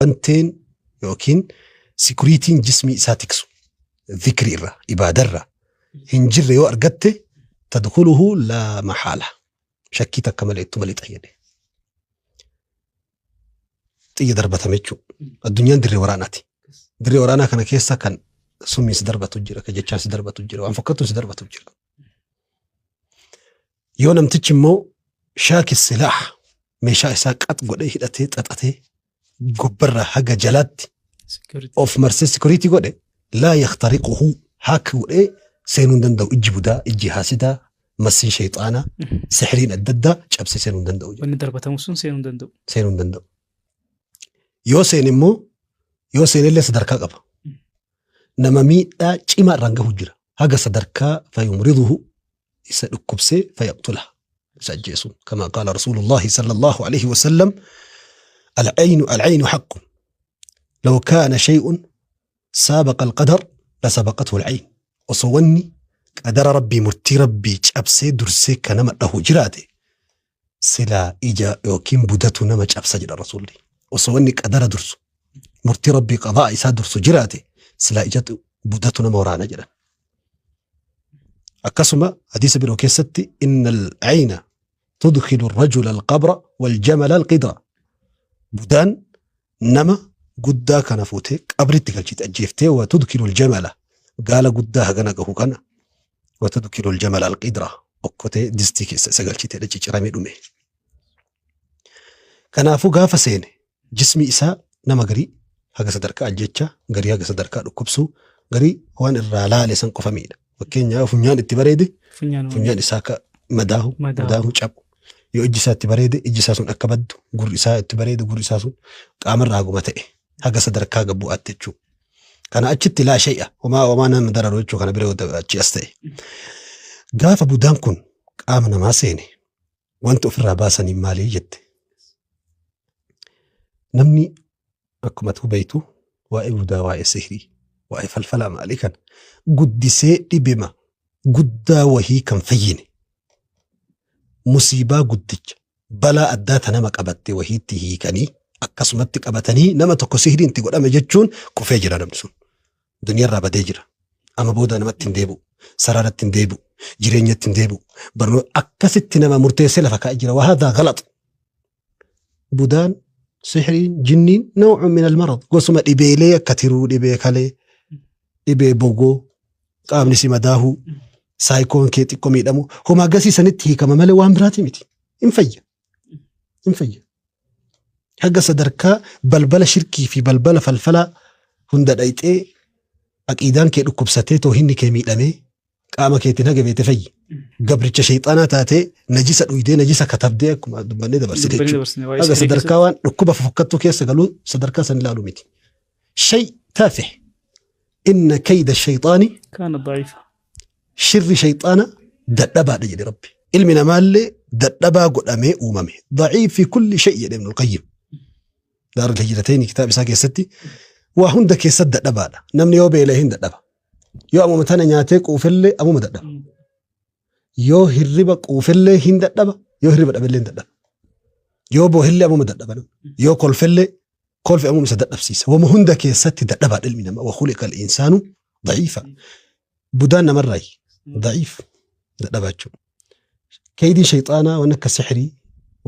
Banteen yookiin sikuriitiin jismii isaa tiksu zikri irra ibaadarra hin jirre yoo argatte, tadkhuluhu laa mahaala, shakkii takka malee ittuma lixa jedhe. Xiyya darbatame jechuudha. Addunyaan dirree waraanaati. Dirree waraanaa kana keessa kan summiin si darbatu jira, kan jechaan si darbatu jira, waan fokkattuun si darbatu jira. Yoo namtichi immoo shaakis silaah meeshaa isaa qax godhee hidhatee xaxatee gubbarraa haga jalaatti of marsee sikuriitii godhe, laa yaktariquhu, haak godhee seenuu hin danda'u. Ijji budaa, ijji haasidaa, massiin shayxaanaa, sihiriin adda addaa cabsee seenuu hin danda'u. Wanni darbatamu sun seenuu hin danda'u. Seenuu hin danda'u. Yoo seene immoo, yoo seenellee sadarkaa qaba. Nama miidhaa cimaa irraan gahu jira. Haga sadarkaa fayumriduhu, isa dhukkubsee, fayaqtula, isa ajjeesu. Kama qaala rasuulullaahi sallallahu alaihi wasallam: al'aynu al'aynu haqqun, law kaana shay'un saabaqa alqadar lasabaqathu al'ayn. Osoo wanni qadara rabbii, murtii rabbii cabsee dursee ka nama dhahu jiraate, silaa ija yookiin budatu nama cabsa jedha rasuulli. Osoo wanni qadara dursu, murtii rabbii, qadaa isaa dursu jiraate, silaa ijatu budatu nama waraana jedhan. Akkasuma hadiisa biroo keessatti: inna al-ayna tudkilu rajula al-qabra wal-jamala al-qidra. Budaan nama guddaa kana fuutee qabritti galchite, ajjeeftee, wa tudkilu al-jamala, gaala guddaa hagana gahu kana, wa tudkilu al-jamala al-qidra, okkotee distii keessa isa galchite, cicciramee dhume. Kanaafuu gaafa seene jismi isaa nama garii haga sadarkaa ajjechaa, garii haga sadarkaa dhukkubsuu, garii waan irraa laale san qofa miidha. Fakkeenyaaf, funyaan itti bareede funyaan isaa akka madaahu, madaahu, cabu. Yoo ijji isaa itti bareede ijji isaa sun akka baddu, gurri isaa itti bareede gurri isaa sun qaamarraa haguma ta'e haga sadarkaa gabbu'aatti jechuudha. Kana achitti laa shay'a, homaa homaa nama dararu jechuu kana bira achi as ta'e. Gaafa budaan kun qaama namaa seene wanti ofirraa baasaniin maalii jette? Namni akkuma atu beektu waa'ee budaa, waa'ee sihrii, waa'ee falfalaa maalii kana guddisee dhibema guddaa wahii kan fayyine, musiibaa guddicha balaa addaa ta nama qabatte wahiitti hiikanii akkasumatti qabatanii nama tokko sihriin itti godhame jechuun kufee jira namni sun. Duniyaarraa badee jira. Amma booda namatti hin deebi'u. Sararatti hin deebi'u. Jireenyatti hin deebi'u. Barnoota akkasitti nama murteessee lafa kaa'ee jira. Wahaadaa galax. Budaan, sihriin, jinniin naw'un min almarad. Gosuma dhibeelee akka tiruu, dhibee kalee, dhibee bogoo, qaamni si madaahuu, saayikoon kee xiqqoo miidhamu. Homaa gasii sanitti hiikama malee waan biraati miti. Hin fayya. Hin fayya. Haga sadarkaa balbala shirkii fi balbala falfalaa hunda dhayxee aqiidaan kee dhukkubsatee toohinni kee miidhamee qaama keetiin haga beete fayyi. Gabricha shayxaanaa taatee najisa dhuydee najisa katabdee akkuma dubbannee dabarsite jechuudha. Haga sadarkaa waan dhukkuba fofokkattuu keessa galuu sadarkaa san ilaalu miti. Shay taafih. Inna kayda shayxaani kaana da'iifa. Shirri shayxaana dadhabaadha jedhe Rabbi. Ilmi namaallee dadhabaa godhamee uumame. Daciif fi kulli shay jedhe Ibnul Qayyim. Daarul Hijratayni kitaaba isaa keessatti waa hunda keessatti dadhabaadha. Namni yoo beela'e hin dadhaba. Yoo amuma tana nyaatee quufellee amuma dadhaba. Yoo hirriba quufellee hin dadhaba. Yoo hirriba dhabellee hin dadhaba. Yoo boohellee amuma dadhaba. Yoo kolfellee kolfi amuma isa dadhabsiisa. Wama hunda keessatti dadhabaadha ilmi namaa. Wa khuliqa al-insaanu daciifa. Budaan namarraayi. Daciif. Dadhabaa jechuudha. Kaydiin shayxaanaa waan akka sixrii,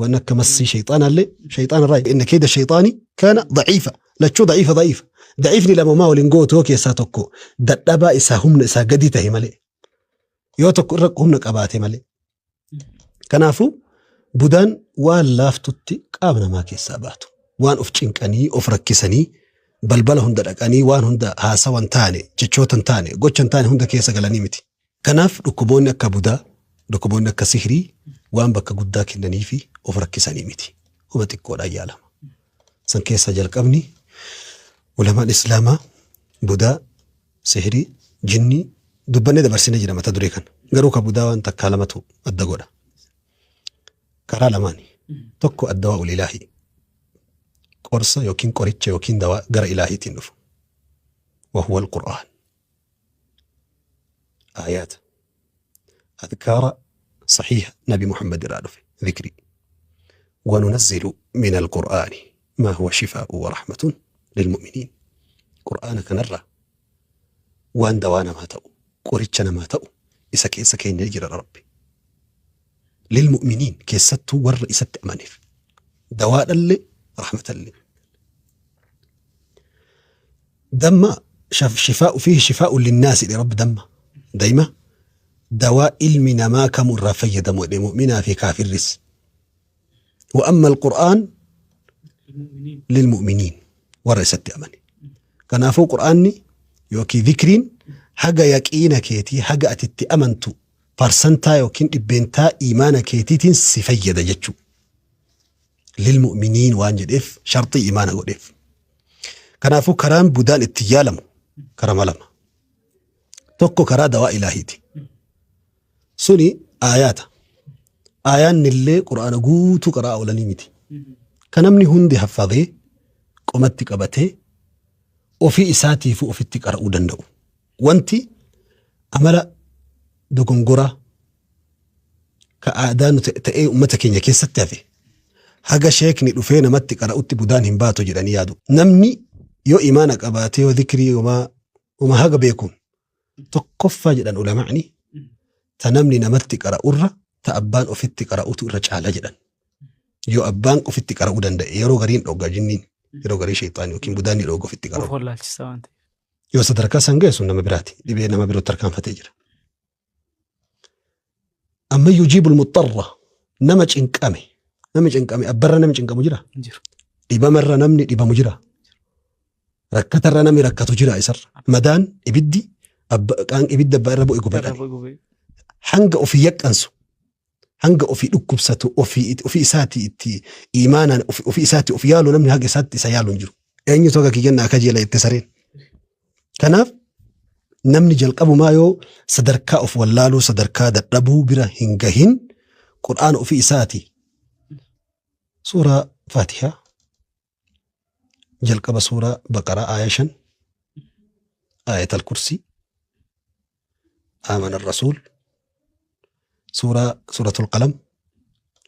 waan akka massii shayxaanaallee shayxaanarraayi. Inna kayda shayxaani kaana daciifa. Lachuu daciifa daciifa. Daciifni lama waliin gootu yoo keessaa tokko dadhabaa isaa humna isaa gadi tahe malee. Yoo tokko irra humna qabaate malee. Kanaafuu budaan waan laaftutti qaama namaa keessaa baatu. Waan of cinqanii of rakkisanii balbala hunda dhaqanii waan hunda haasawan taane, jechoota hin taane, gocha hin taane hunda keessa galanii miti. Kanaaf dhukkuboonni akka budaa, dhukkuboonni akka sihrii waan bakka guddaa kennanii fi of rakkisanii miti. Huma xiqqoodhaan yaalama. San keessaa jalqabni ulamaan Islaamaa budaa, sihrii, jinnii dubbannee dabarsinee jira mata duree kana. Garuu ka budaa waan takkaa lamatu adda godha. Karaa lamaani. Tokko addawaa ul ilaahii. Qorsa yookiin qoricha yookiin dawaa gara ilaahiitiin dhufu. Wahuwa al-Qur'aan. Aayaata. Adkaara sahiha Nabi Muhammad irraa dhufe. Dhikrii. وننزل من القرآن ما هو شفاء ورحمة للمؤمنين. Qur'aana kanarraa waan dawaa namaa ta'u, qoricha namaa ta'u isa keessa keenyee jira Rabbi. Lilmu'miniin keessattuu warra isatti amaneef. Dawaadhallee rahmatallee. Damma shifaa'u fiihi shifaa'u linnaasi jedhe Rabbi damma. Dayma dawaa ilmi namaa kamuu irraa fayyadamu jedhe mu'minaa fi kaafirris. Wa amma alqur'aan lilmu'miniin warra isatti amane. Kanaafuu qur'aanni yookiin zikriin haga yaqiina keetii haga ati itti amantu parsantaa yookiin dhibbeentaa iimaana keetiitiin si fayyada jechuudha. Lilmu'miniin waan jedheef sharxii iimaana godheef. Kanaafuu karaan budaan itti yaalamu karama lama. Tokko karaa dawaa ilaahiiti. Suni aayaata. Aayaanni illee qur'aana guutuu qaraa oolanii miti. Ka namni hundi haffadee qomatti qabatee ofii isaatiifuu ofitti qara'uu danda'u. Wanti amala dogongoraa ka aadaa nu ta'ee uummata keenya keessatti hafe haga sheekni dhufee namatti qara'utti budaan hin baatu jedhanii yaadu. Namni yoo imaana qabaatee yoo dhikrii homaa haga beekuun tokkoffaa jedhan ulama'ni ta namni namatti qara'urra ta abbaan ofitti qara'utu irra caala jedhan. Yoo abbaan ofitti qara'uu danda'e yeroo gariin dhogga jinniin yeroo garii sheexaan yookiin budaan ni dhogga ofitti qara'u. Of wallaalchisaa waan ta'eef. Yoo sadarkaa san ga'e sun nama biraati. Dhibee nama birootti tarkaanfatee jira. Amma yujiibul muxxarra nama cinqame nama cinqame abbarra namni cinqamu jira. Jiru. Dhibamarra namni dhibamu jira. Rakkatarra namni rakkatu jira isarra. Madaan ibiddi ibidda abbaa irra bu'e Irra gubadha. bu'e. Hanga ofii yaqqansu hanga ofii dhukkubsatu ofii isaatii itti imaanaan ofii isaatii of yaalu namni haga isaatti isa yaalu hin jiru. Eenyutu haga kiyyanna akka jeela itti sareen. Kanaaf namni jalqabumaa yoo sadarkaa of wallaaluu sadarkaa dadhabuu bira hin gahin qur'aana ofii isaatii suuraa Faatihaa jalqaba suuraa Baqaraa aaya 5 aayatal kursii آمن الرسول سورة سورة القلم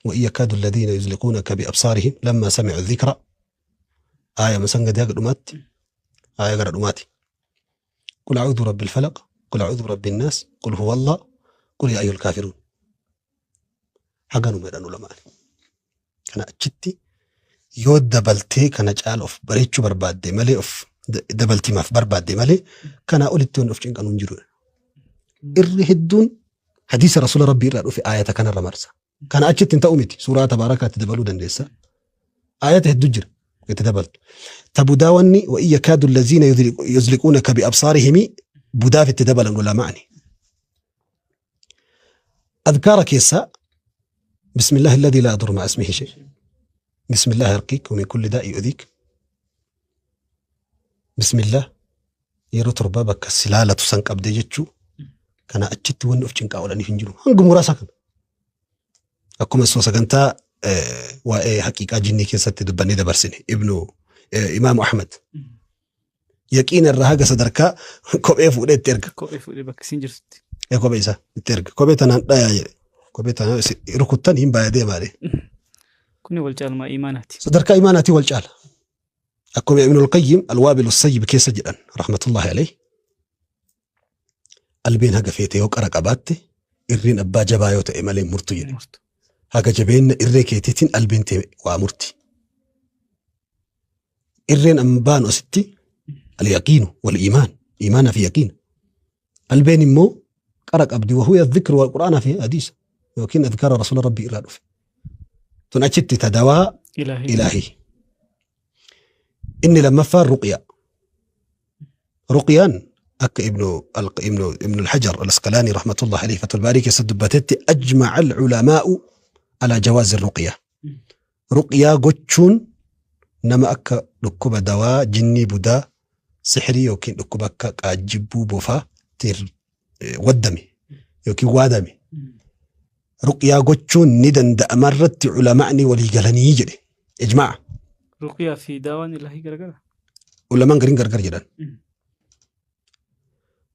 وإن يكاد الذين يزلقونك بأبصارهم لما سمعوا الذكر آية مسنجد يا قدومات آية قدومات قل أعوذ برب الفلق قل أعوذ برب الناس قل هو الله قل يا أيها الكافرون حقا ميدان علماء kana achitti yoo dabaltee kana caala of bareechuu barbaadde malee of dabaltimaaf barbaadde malee kanaa olitti wanni of cinqanuu hin jiru. Irri hedduun hadiisa rasuula rabbii irraa dhufe aayata kanarra marsa. Kana achitti hin ta'u miti suuraa tabaarakaatti dabaluu dandeessa. Aayata hedduu jira itti dabaltu. Ta budaa wanni wa in yakaadu allaziina yuzliquunaka biabsaarihimi budaaf itti dabalan ulamaa'ni. Adkaara keessaa بسم الله الذي لا يضر مع اسمه شيء بسم الله يرقيك ومن كل داء يؤذيك بسم الله yeroo torba bakka silaalatu san qabdee jechuu kana achitti wanni of cinqaa oolaniif hin jiru hanga muraasa kana akkuma soo sagantaa waa'ee haqiiqaa jinnii keessatti dubbannee dabarsine ibnu imaamu Ahmad yaqiina irraa haga sadarkaa kophee fuudhee itti erga. Kophee fuudhee bakka isin jirtutti. Kophee isaa itti erga kophee tanaan dhayaa jedhe kophee tanaan rukuttan hin baay'ee deemaadhe. Kuni wal caalmaa imaanaati. Sadarkaa imaanaatii wal caala. Akkuma Ibnul Qayyim Alwaabil Sayyib keessa jedhan rahmatullahi alayhi. Albeen haga feete yoo qara qabaatte irreen abbaa jabaa yoo ta'e malee murtu jedhe. Murtu. Haga jabeenna irree keetiitiin albeen ta'e waa murti. Irreen ambaan asitti al-yaqiinu wal iimaan iimaana fi yaqiina. Albeen immoo qara qabdi wahuya dhikru wal qur'aana fi hadiisa yookiin adkaara rasuula rabbii irraa dhufe. Tun achitti tadawaa Ilaahii. ilaahii. Inni lammaffaan ruqyaa. Ruqyaan akka ibnu al-Hajar al-Asqalaani rahmatullahi alayhi Fathul Baarii keessatti dubbatetti ajma'a al-ulamaa'u ala jawaazi ruqyaa. Ruqyaa gochuun nama akka dhukkuba dawaa jinnii budaa sihirii yookiin dhukkuba akka qaajjibbuu bofaa waddame yookiin waadame. Ruqyaa gochuun ni danda'ama irratti ulamaa'ni walii galanii jedhe. Ijmaa'a. Ruqyaa fi daawaan ilaahii garagara. Ulamaan gariin gargar jedhan.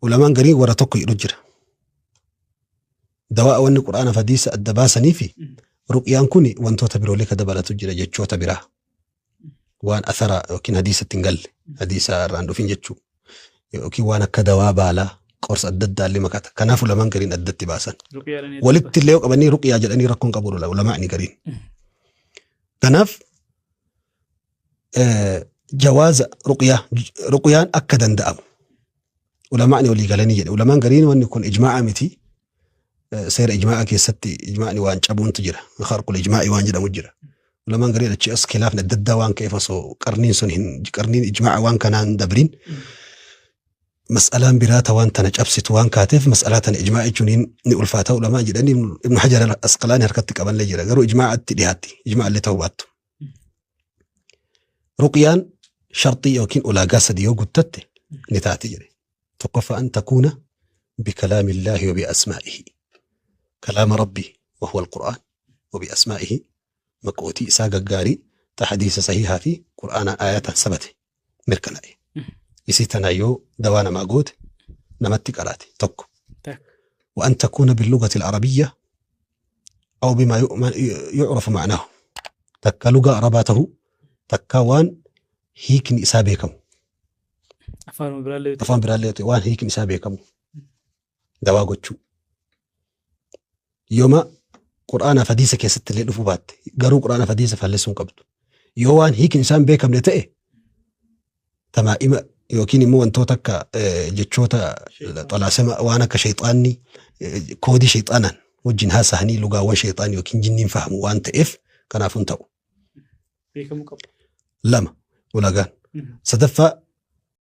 Ulamaan gariin warra tokko jedhu jira. Dawaa wanni qur'aana fi hadiisa adda baasanii fi ruqyaan kun wantoota biroolee ka dabalatu jira jechoota biraa. Waan athara yookiin hadiisatti hin galle hadiisa irraan dhufin jechuu yookiin waan akka dawaa baalaa qorsa adda addaa illee makata. Kanaaf ulamaan gariin addatti baasan. Ruqyaadhaan adda Walitti illee yoo qabanii ruqyaa jedhanii rakkoon qabu ulamaa'ni gariin. Kanaaf jawaaza ruqyaa ruqyaan akka danda'amu ulamaa'ni walii galanii jedhe. Ulamaan gariin wanni kun ijmaa'a miti. Seera ijmaa'a keessatti ijmaa'ni waan cabuuntu jira. Kharqul ijmaa'i waan jedhamu jira. Ulamaan gariin achi as khilaafni adda addaa waan ka'eef osoo qarniin sun hin qarniin ijmaa'a waan kanaan dabriin mas'alaan biraa ta waan tana cabsitu waan kaateef mas'alaa tana ijmaa'a jechuun ni ulfaata ulamaa jedhanii Ibn Hajar al-Asqalaani harkatti qabanillee jira. Garuu ijmaa'atti dhiyaatti. Ijmaa'a illee ta'uu baattu. Ruqyaan sharxii yookiin ulaagaa sadi yoo guttatte ni taati jedhe. Tokkoffaa an takuuna bikalaami Illaahi wa biasmaa'ihi. Kalaama Rabbii wa huwa al-Qur'aan wa biasmaa'ihi maqootii isaa gaggaarii ta hadiisa sahihaa fi Qur'aanaan aayataan sabate mirkanaa'e. Isii tana yoo dawaa namaa goote namatti qaraate tokko. Wa an takuuna billugati al-arabiyya aw bimaa yu'rafu ma'naahu. Takka lugaa arabaa tahuu takka waan hiikni isaa beekamu. Afaanuma biraallee yoo ta'e. Afaan biraallee yoo ta'e waan hiikni isaa beekamu dawaa gochuu. Yooma Qur'aanaaf hadiisa keessatti illee dhufuu baatte garuu Qur'aanaaf hadiisa faallessuu hin qabdu. Yoo waan hiikni isaa hin beekamne ta'e tamaa'ima yookiin immoo wantoota akka jechoota xalaasama waan akka shayxaanni koodii shayxaanaan wajjin haasa'anii lugaawwan shayxaan yookiin jinniin fahamu waan ta'eef kanaafuu hin ta'u. Beekamuu qaba. Lama ulagaan. Sadaffaa